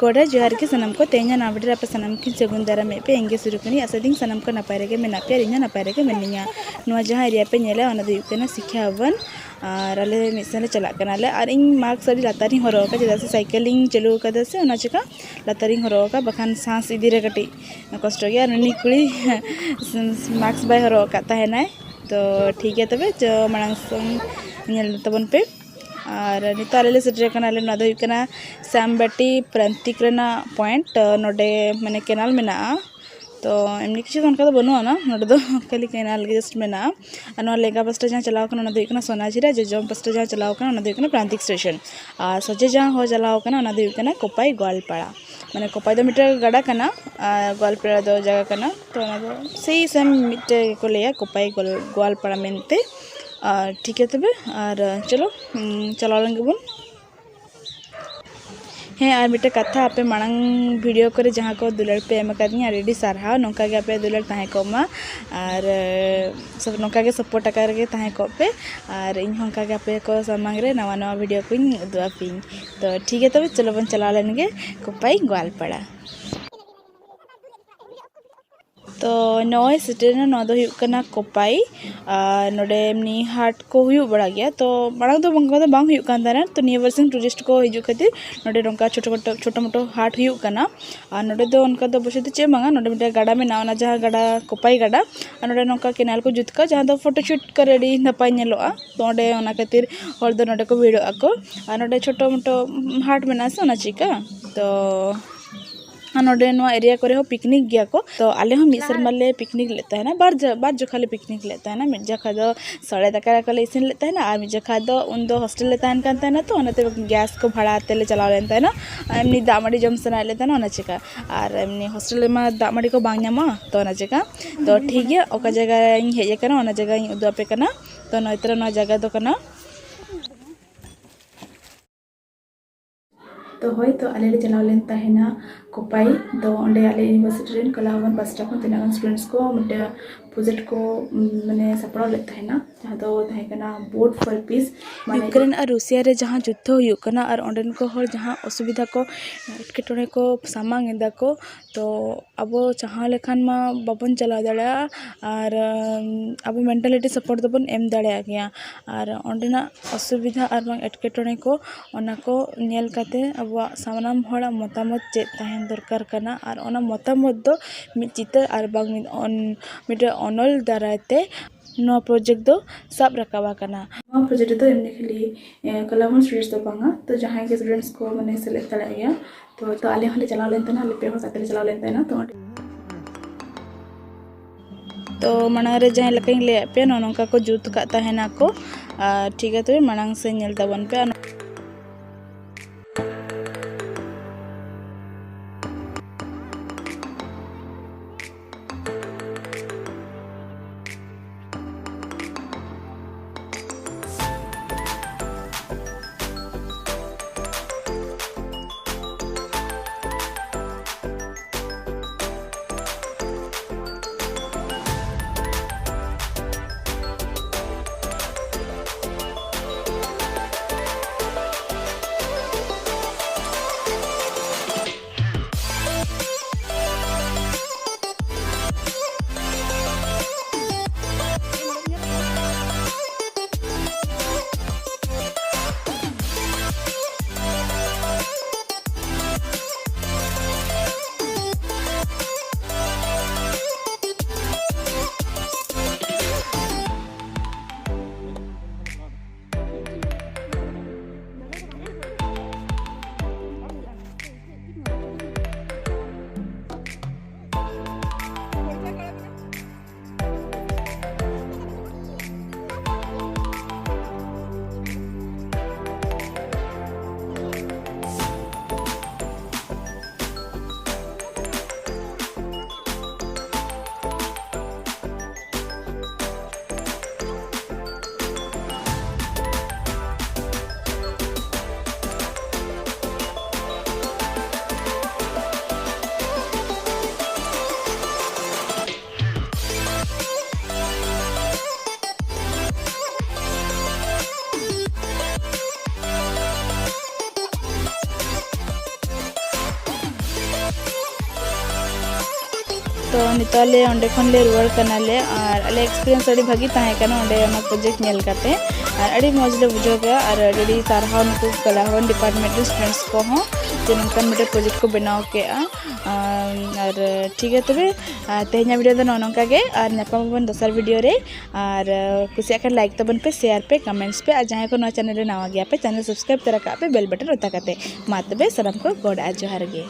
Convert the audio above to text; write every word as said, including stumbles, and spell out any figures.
ᱜᱚᱰᱟ ᱡᱚᱦᱟᱨ ᱜᱮ ᱥᱟᱱᱟᱢ ᱠᱚ᱾ ᱛᱮᱦᱮᱧᱟᱜ ᱱᱟᱣᱟ video ᱨᱮ ᱟᱯᱮ ᱥᱟᱱᱟᱢ ᱠᱤᱱ ᱥᱟᱹᱜᱩᱱ ᱫᱟᱨᱟᱢᱮᱫ ᱯᱮ᱾ ᱤᱧ ᱜᱮ ᱥᱩᱨᱩᱠᱩᱱᱤ, ᱟᱥᱟ ᱫᱤᱧ ᱥᱟᱱᱟᱢ ᱠᱚ ᱱᱟᱯᱟᱭ ᱨᱮᱜᱮ ᱢᱮᱱᱟᱜ ᱯᱮᱭᱟ ᱟᱨ ᱤᱧ ᱦᱚᱸ ᱱᱟᱯᱟᱭ ᱨᱮᱜᱮ ᱢᱤᱱᱟᱹᱧᱟ᱾ ᱱᱚᱣᱟ ᱡᱟᱦᱟᱸ area ᱯᱮ ᱧᱮᱞᱟ, ᱚᱱᱟ ᱫᱚ ᱦᱩᱭᱩᱜ ᱠᱟᱱᱟ ᱥᱤᱠᱷᱟ ᱵᱷᱚᱵᱚᱱ᱾ ᱟᱨ ᱟᱞᱮ ᱢᱤᱫ ᱥᱮᱱ ᱞᱮ ᱪᱟᱞᱟᱜ ᱠᱟᱱᱟᱞᱮ᱾ ᱟᱨ ᱤᱧ mask ᱟᱹᱰᱤ ᱞᱟᱛᱟᱨᱤᱧ ᱦᱚᱨᱚᱜ ᱟᱠᱟᱫᱟ, ᱪᱮᱫᱟᱜ ᱥᱮ cycling ᱤᱧ ᱪᱟᱹᱞᱩ ᱟᱠᱟᱫᱟ ᱥᱮ, ᱚᱱᱟ ᱪᱤᱠᱟ ᱞᱟᱛᱟᱨᱤᱧ ᱦᱚᱨᱚᱜ ᱟᱠᱟᱫᱟ, ᱵᱟᱠᱷᱟᱱ ᱥᱟᱸᱥ ᱤᱫᱤ ᱨᱮ ᱠᱟᱹᱴᱤᱡ ᱠᱚᱥᱴᱚ ᱜᱮᱭᱟ᱾ ᱟᱨ ᱩᱱᱤ ᱠᱩᱲᱤ mask ᱵᱟᱭ ᱦᱚᱨᱚᱜ ᱟᱠᱟᱫ ᱛᱟᱦᱮᱱᱟᱭ᱾ ᱛᱚ ᱴᱷᱤᱠ ᱜᱮᱭᱟ, ᱛᱚᱵᱮ ᱪᱚ ᱢᱟᱲᱟᱝ ᱥᱮᱱ ᱧᱮᱞ ᱛᱟᱵᱚᱱ ᱯᱮ᱾ ᱟᱨ ᱱᱤᱛᱚᱜ ᱟᱞᱮ ᱞᱮ ᱥᱮᱴᱮᱨ ᱟᱠᱟᱱᱟ᱾ ᱟᱞᱮ ᱱᱚᱣᱟ ᱫᱚ ᱦᱩᱭᱩᱜ ᱠᱟᱱᱟ ᱥᱟᱢᱵᱟᱴᱤ ᱯᱨᱟᱱᱛᱤᱠ ᱨᱮᱱᱟᱜ point᱾ ᱱᱚᱰᱮ ᱢᱟᱱᱮ canal ᱢᱮᱱᱟᱜᱼᱟ᱾ ᱛᱚ ᱮᱢᱱᱤ ᱠᱤᱪᱷᱩ ᱫᱚ ᱚᱱᱠᱟ ᱫᱚ ᱵᱟᱹᱱᱩᱜ ᱟᱱᱟ, ᱱᱚᱰᱮ ᱫᱚ ᱠᱷᱟᱹᱞᱤ canal ᱜᱮ just ᱢᱮᱱᱟᱜᱼᱟ᱾ ᱟᱨ ᱱᱚᱣᱟ ᱞᱮᱸᱜᱟ ᱯᱟᱥᱴᱟ ᱡᱟᱦᱟᱸ ᱪᱟᱞᱟᱣ ᱠᱟᱱᱟ, ᱚᱱᱟ ᱫᱚ ᱦᱩᱭᱩᱜ ᱠᱟᱱᱟ ᱥᱚᱱᱟᱡᱷᱤᱨᱟ, ᱡᱚᱡᱚᱢ ᱯᱟᱥᱴᱟ ᱡᱟᱦᱟᱸ ᱪᱟᱞᱟᱣ ᱠᱟᱱᱟ, ᱚᱱᱟ ᱫᱚ ᱦᱩᱭᱩᱜ ᱠᱟᱱᱟ ᱯᱨᱟᱱᱛᱤᱠ station᱾ ᱟᱨ ᱥᱚᱡᱷᱮ ᱡᱟᱦᱟᱸ ᱦᱚᱨ ᱪᱟᱞᱟᱣ ᱠᱟᱱᱟ, ᱚᱱᱟ ᱫᱚ ᱦᱩᱭᱩᱜ ᱠᱟᱱᱟ ᱠᱳᱯᱟᱭ ᱜᱳᱣᱟᱞᱯᱟᱲᱟ᱾ ᱢᱟᱱᱮ ᱠᱳᱯᱟᱭ ᱫᱚ ᱢᱤᱫᱴᱮᱱ ᱜᱟᱰᱟ ᱠᱟᱱᱟ ᱟᱨ ᱜᱳᱣᱟᱞᱯᱟᱲᱟ ᱫᱚ ᱡᱟᱭᱜᱟ ᱠᱟᱱᱟ᱾ ᱛᱚ ᱚᱱᱟ ᱫᱚ ᱥᱮᱭ ᱥᱮᱢ ᱢᱤᱫᱴᱮᱡ ᱜᱮᱠᱚ ᱞᱟᱹᱭᱟ, ᱠᱳᱯᱟᱭ ᱜᱳᱣᱟᱞ-, ᱜᱳᱣᱟᱞᱯᱟᱲᱟ ᱢᱮᱱᱛᱮ᱾ ᱟᱨ ᱴᱷᱤᱠ ᱜᱮᱭᱟ ᱛᱚᱵᱮ, ᱟᱨ ᱪᱚᱞᱚ, ᱩᱸ, ᱪᱟᱞᱟᱣ ᱞᱮᱱ ᱜᱮᱵᱚᱱ᱾ ᱦᱮᱸ, ᱟᱨ ᱢᱤᱫᱴᱮᱡ ᱠᱟᱛᱷᱟ, ᱟᱯᱮ ᱢᱟᱲᱟᱝ video ᱠᱚᱨᱮ ᱡᱟᱦᱟᱸ ᱠᱚ ᱫᱩᱞᱟᱹᱲ ᱯᱮ ᱮᱢ ᱟᱠᱟᱫᱤᱧᱟ, ᱟᱹᱰᱤ ᱟᱹᱰᱤ ᱥᱟᱨᱦᱟᱣ᱾ ᱱᱚᱝᱠᱟ ᱜᱮ ᱟᱯᱮᱭᱟᱜ ᱫᱩᱞᱟᱹᱲ ᱛᱟᱦᱮᱸ ᱠᱚᱜ ᱢᱟ, ᱟᱨ, ᱮ, ᱥᱚᱵ ᱱᱚᱝᱠᱟ ᱜᱮ support ᱟᱠᱟ ᱨᱮᱜᱮ ᱛᱟᱦᱮᱸ ᱠᱚᱜ ᱯᱮ, ᱟᱨ ᱤᱧ ᱦᱚᱸ ᱚᱱᱠᱟ ᱜᱮ ᱟᱯᱮ ᱠᱚ ᱥᱟᱢᱟᱝ ᱨᱮ ᱱᱟᱣᱟ ᱱᱟᱣᱟ video ᱠᱚᱧ ᱩᱫᱩᱜ ᱟᱯᱮᱭᱟᱹᱧ᱾ ᱛᱚ ᱴᱷᱤᱠ ᱜᱮᱭᱟ, ᱛᱚᱵᱮ ᱪᱚᱞᱚ ᱵᱚᱱ ᱪᱟᱞᱟᱣ ᱞᱮᱱ ᱜᱮ ᱠᱳᱯᱟᱭ ᱜᱳᱣᱟᱞᱯᱟᱲᱟ᱾ ᱛᱚ ᱱᱚᱜᱼᱚᱭ ᱥᱮᱴᱮᱨᱮᱱᱟ, ᱱᱚᱣᱟ ᱫᱚ ᱦᱩᱭᱩᱜ ᱠᱟᱱᱟ ᱠᱳᱯᱟᱭ᱾ ᱟᱨ ᱱᱚᱰᱮ ᱮᱢᱱᱤ ᱦᱟᱴ ᱠᱚ ᱦᱩᱭᱩᱜ ᱵᱟᱲᱟᱜ ᱜᱮᱭᱟ, ᱛᱚ ᱢᱟᱲᱟᱝ ᱫᱚ ᱚᱱᱠᱟ ᱫᱚ ᱵᱟᱝ ᱦᱩᱭᱩᱜ ᱠᱟᱱ ᱛᱟᱦᱮᱱᱟ᱾ ᱛᱚ ᱱᱤᱭᱟᱹ ᱵᱟᱨᱥᱤᱧ tourist ᱠᱚ ᱦᱤᱡᱩᱜ ᱠᱷᱟᱹᱛᱤᱨ ᱱᱚᱰᱮ ᱱᱚᱝᱠᱟ ᱪᱷᱳᱴᱳ ᱢᱳᱴᱳ, ᱪᱷᱳᱴᱳ ᱢᱳᱴᱳ ᱦᱟᱴ ᱦᱩᱭᱩᱜ ᱠᱟᱱᱟ᱾ ᱟᱨ ᱱᱚᱰᱮ ᱫᱚ ᱚᱱᱠᱟ ᱫᱚ ᱵᱚᱥᱮ ᱫᱚ ᱪᱮᱫ ᱦᱚᱸ ᱵᱟᱝᱟ, ᱱᱚᱰᱮ ᱢᱤᱫᱴᱮᱱ ᱜᱟᱰᱟ ᱢᱮᱱᱟᱜᱼᱟ, ᱚᱱᱟ ᱡᱟᱦᱟᱸ ᱜᱟᱰᱟ, ᱠᱳᱯᱟᱭ ᱜᱟᱰᱟ᱾ ᱟᱨ ᱱᱚᱰᱮ ᱱᱚᱝᱠᱟ canal ᱠᱚ ᱡᱩᱛ ᱠᱟᱜᱼᱟ, ᱡᱟᱦᱟᱸ ᱫᱚ photo shoot ᱠᱚᱨᱮ ᱟᱹᱰᱤ ᱱᱟᱯᱟᱭ ᱧᱮᱞᱚᱜᱼᱟ᱾ ᱛᱚ ᱚᱸᱰᱮ ᱚᱱᱟ ᱠᱷᱟᱹᱛᱤᱨ ᱦᱚᱲ ᱫᱚ ᱱᱚᱰᱮ ᱠᱚ ᱵᱷᱤᱲᱚᱜ ᱟᱠᱚ᱾ ᱟᱨ ᱱᱚᱰᱮ ᱪᱷᱳᱴᱳ ᱢᱳᱴᱳ ᱦᱟᱴ ᱢᱮᱱᱟᱜᱼᱟ ᱥᱮ, ᱚᱱᱟ ᱪᱤᱠᱟ᱾ ᱛᱚ ᱟᱨ ᱱᱚᱰᱮ ᱱᱚᱣᱟ area ᱠᱚᱨᱮ ᱦᱚᱸ picnic ᱜᱮᱭᱟ ᱠᱚ᱾ ᱛᱚ ᱟᱞᱮ ᱦᱚᱸ ᱢᱤᱫ ᱥᱮᱨᱢᱟ ᱞᱮ picnic ᱞᱮᱫ ᱛᱟᱦᱮᱱᱟ, ᱵᱟᱨ ᱡᱚ-, ᱵᱟᱨ ᱡᱚᱠᱷᱟ ᱞᱮ picnic ᱞᱮᱫ ᱛᱟᱦᱮᱱᱟ᱾ ᱢᱤᱫ ᱡᱚᱠᱷᱟ ᱫᱚ ᱥᱚᱲᱮ ᱫᱟᱠᱟ ᱠᱚᱞᱮ ᱤᱥᱤᱱ ᱞᱮᱫ ᱛᱟᱦᱮᱱᱟ, ᱟᱨ ᱢᱤᱫ ᱡᱚᱠᱷᱟ ᱫᱚ ᱩᱱᱫᱚ hostel ᱞᱮ ᱛᱟᱦᱮᱱ ᱠᱟᱱ ᱛᱟᱦᱮᱱᱟ, ᱛᱚ ᱚᱱᱟᱛᱮ gas ᱠᱚ ᱵᱷᱟᱲᱟ ᱛᱮᱞᱮ ᱪᱟᱞᱟᱣ ᱞᱮᱱ ᱛᱟᱦᱮᱱᱟ᱾ ᱮᱢᱱᱤ ᱫᱟᱜ ᱢᱟᱹᱰᱤ ᱡᱚᱢ ᱥᱟᱱᱟᱭᱮᱫ ᱞᱮ ᱛᱟᱦᱮᱱᱟ, ᱚᱱᱟ ᱪᱮᱠᱟ᱾ ᱟᱨ ᱮᱢᱱᱤ hostel ᱨᱮᱢᱟ ᱫᱟᱜ ᱢᱟᱹᱰᱤ ᱠᱚ ᱵᱟᱝ ᱧᱟᱢᱚᱜᱼᱟ, ᱛᱚ ᱚᱱᱟ ᱪᱮᱠᱟ᱾ ᱛᱚ ᱴᱷᱤᱠ ᱜᱮᱭᱟ, ᱚᱠᱟ ᱡᱟᱭᱜᱟᱧ ᱦᱮᱡ ᱟᱠᱟᱱᱟ, ᱚᱱᱟ ᱡᱟᱭᱜᱟᱧ ᱩᱫᱩᱜ ᱟᱯᱮ ᱠᱟᱱᱟ᱾ ᱛᱚ ᱱᱚᱭᱛᱨᱟ ᱱᱚᱣᱟ ᱡᱟᱭᱜᱟ ᱫᱚ ᱠᱟᱱᱟ᱾ ᱛᱚ ᱦᱳᱭ, ᱛᱚ ᱟᱞᱮ ᱞᱮ ᱪᱟᱞᱟᱣ ᱞᱮᱱ ᱛᱟᱦᱮᱱᱟ ᱠᱳᱯᱟᱭ᱾ ᱛᱚ ᱚᱸᱰᱮ ᱟᱞᱮ university ᱨᱮᱱ ᱠᱚᱞᱟ ᱵᱷᱚᱵᱚᱱ ᱯᱟᱥᱴᱟ ᱠᱷᱚᱱ ᱛᱤᱱᱟᱹᱜ ᱜᱟᱱ students ᱠᱚ ᱢᱤᱫᱴᱮᱱ ᱯᱨᱚᱡᱮᱠᱴ ᱠᱚ ᱩᱢ, ᱢᱟᱱᱮ ᱥᱟᱯᱲᱟᱣ ᱞᱮᱫ ᱛᱟᱦᱮᱱᱟ, ᱡᱟᱦᱟᱸ ᱫᱚ ᱛᱟᱦᱮᱸ ᱠᱟᱱᱟ ᱵᱳᱴ ᱯᱷᱚᱨ ᱯᱤᱥ᱾ ᱢᱟᱱᱮ ᱤᱭᱩᱠᱨᱮᱱ ᱟᱨ ᱨᱩᱥᱤᱭᱟ ᱨᱮ ᱡᱟᱦᱟᱸ ᱡᱩᱫᱽᱫᱷᱚ ᱦᱩᱭᱩᱜ ᱠᱟᱱᱟ ᱟᱨ ᱚᱸᱰᱮᱱ ᱠᱚ ᱦᱚᱲ ᱡᱟᱦᱟᱸ ᱚᱥᱩᱵᱤᱫᱷᱟ ᱠᱚ, ᱮᱴᱠᱮᱴᱚᱬᱮ ᱠᱚ ᱥᱟᱢᱟᱝ ᱮᱫᱟ ᱠᱚ, ᱛᱚ ᱟᱵᱚ ᱪᱟᱦᱟᱣ ᱞᱮᱠᱷᱟᱱ ᱢᱟ ᱵᱟᱵᱚᱱ ᱪᱟᱞᱟᱣ ᱫᱟᱲᱮᱭᱟᱜᱼᱟ᱾ ᱟᱨ ᱩᱢ, ᱟᱵᱚ ᱢᱮᱱᱴᱟᱞᱤᱴᱤ ᱥᱟᱯᱳᱨᱴ ᱫᱚᱵᱚᱱ ᱮᱢ ᱫᱟᱲᱮᱭᱟᱜ ᱜᱮᱭᱟ᱾ ᱟᱨ ᱚᱸᱰᱮᱱᱟᱜ ᱚᱥᱩᱵᱤᱫᱷᱟ ᱟᱨ ᱵᱟᱝ ᱮᱴᱠᱮᱴᱚᱬᱮ ᱠᱚ, ᱚᱱᱟ ᱠᱚ ᱧᱮᱞ ᱠᱟᱛᱮ ᱟᱵᱚᱣᱟᱜ ᱥᱟᱱᱟᱢ ᱦᱚᱲᱟᱜ ᱢᱚᱛᱟᱢᱚᱛ ᱪᱮᱫ ᱛᱟᱦᱮᱱ ᱫᱚᱨᱠᱟᱨ ᱠᱟᱱᱟ, ᱟᱨ ᱚᱱᱟ ᱢᱚᱛᱟᱢᱚᱛ ᱫᱚ ᱢᱤᱫ ᱪᱤᱛᱟᱹᱨ ᱟᱨ ᱵᱟᱝ ᱢᱤᱫ ᱚᱱ-, ᱢᱤᱫᱴᱮᱱ ᱚᱱᱚᱞ ᱫᱟᱨᱟᱭ ᱛᱮ ᱱᱚᱣᱟ ᱯᱨᱚᱡᱮᱠᱴ ᱫᱚ ᱥᱟᱵ ᱨᱟᱠᱟᱵ ᱟᱠᱟᱱᱟ᱾ ᱱᱚᱣᱟ ᱯᱨᱚᱡᱮᱠᱴ ᱨᱮᱫᱚ ᱮᱢᱱᱤ ᱠᱷᱟᱹᱞᱤ, ᱮ, ᱠᱟᱞᱟᱵᱚᱱ ᱥᱴᱩᱰᱮᱱᱴᱥ ᱫᱚ ᱵᱟᱝᱟ, ᱛᱚ ᱡᱟᱦᱟᱸᱭ ᱜᱮ ᱥᱴᱩᱰᱮᱱᱴᱥ ᱠᱚ ᱢᱟᱱᱮ ᱥᱮᱞᱮᱫ ᱫᱟᱲᱮᱭᱟᱜ ᱜᱮᱭᱟ᱾ ᱛᱚ, ᱛᱚ ᱟᱞᱮ ᱦᱚᱸᱞᱮ ᱪᱟᱞᱟᱣ ᱞᱮᱱ ᱛᱟᱦᱮᱱᱟ, ᱟᱞᱮ ᱯᱮ ᱦᱚᱲ ᱠᱟᱛᱮ ᱞᱮ ᱪᱟᱞᱟᱣ ᱞᱮᱱ ᱛᱟᱦᱮᱱᱟ᱾ ᱛᱚ ᱚᱸᱰᱮ ᱛᱚ ᱢᱟᱲᱟᱝ ᱨᱮ ᱡᱟᱦᱟᱸ ᱞᱮᱠᱟᱧ ᱞᱟᱹᱭᱟᱫ ᱯᱮᱭᱟ, ᱱᱚᱜᱼᱚ ᱱᱚᱝᱠᱟ ᱠᱚ ᱡᱩᱛ ᱟᱠᱟᱫ ᱛᱟᱦᱮᱱᱟᱠᱚ᱾ ᱟᱨ ᱴᱷᱤᱠ ᱜᱮᱭᱟ, ᱛᱚᱵᱮ ᱢᱟᱲᱟᱝ ᱥᱮᱫ ᱧᱮᱞ ᱛᱟᱵᱚᱱ ᱯᱮ᱾ ᱛᱚ ᱱᱤᱛᱚᱜ ᱟᱞᱮ ᱚᱸᱰᱮ ᱠᱷᱚᱱ ᱞᱮ ᱨᱩᱣᱟᱹᱲ ᱠᱟᱱᱟᱞᱮ, ᱟᱨ ᱟᱞᱮ experience ᱟᱹᱰᱤ ᱵᱷᱟᱹᱜᱤ ᱛᱟᱦᱮᱸ ᱠᱟᱱᱟ ᱚᱸᱰᱮ ᱚᱱᱟ project ᱧᱮᱞ ᱠᱟᱛᱮ, ᱟᱨ ᱟᱹᱰᱤ ᱢᱚᱡᱽ ᱞᱮ ᱵᱩᱡᱷᱟᱹᱣ ᱠᱮᱫᱟ᱾ ᱟᱨ ᱟᱹᱰᱤ ᱟᱹᱰᱤ ᱥᱟᱨᱦᱟᱣ ᱱᱩᱠᱩ ᱠᱟᱞᱟ ᱵᱷᱚᱵᱚᱱ department ᱨᱮᱱ students ᱠᱚᱦᱚᱸ, ᱡᱮ ᱱᱚᱝᱠᱟᱱ ᱢᱤᱫᱴᱮᱱ project ᱠᱚ ᱵᱮᱱᱟᱣ ᱠᱮᱫᱼᱟ᱾ ᱟᱨ ᱟᱨ ᱴᱷᱤᱠ ᱜᱮᱭᱟ ᱛᱚᱵᱮ, ᱟᱨ ᱛᱮᱦᱮᱧᱟᱜ video ᱫᱚ ᱱᱚᱜᱼᱚ ᱱᱚᱝᱠᱟ ᱜᱮ, ᱟᱨ ᱧᱟᱯᱟᱢ ᱟᱵᱚᱱ ᱫᱚᱥᱟᱨ video ᱨᱮ᱾ ᱟᱨ ᱠᱩᱥᱤᱭᱟᱜ ᱠᱷᱟᱱ like ᱛᱟᱵᱚᱱ ᱯᱮ, share ᱯᱮ, comments ᱯᱮ, ᱟᱨ ᱡᱟᱦᱟᱸᱭ ᱠᱚ ᱱᱚᱣᱟ channel ᱨᱮ ᱱᱟᱣᱟ ᱜᱮᱭᱟ ᱯᱮ, channel subscribe ᱛᱚᱨᱟ ᱠᱟᱜ ᱯᱮ bell button ᱚᱛᱟ ᱠᱟᱛᱮ᱾ ᱢᱟ ᱛᱚᱵᱮ ᱥᱟᱱᱟᱢ ᱠᱚ ᱜᱚᱰ ᱟᱨ ᱡᱚᱦᱟᱨ ᱜᱮ᱾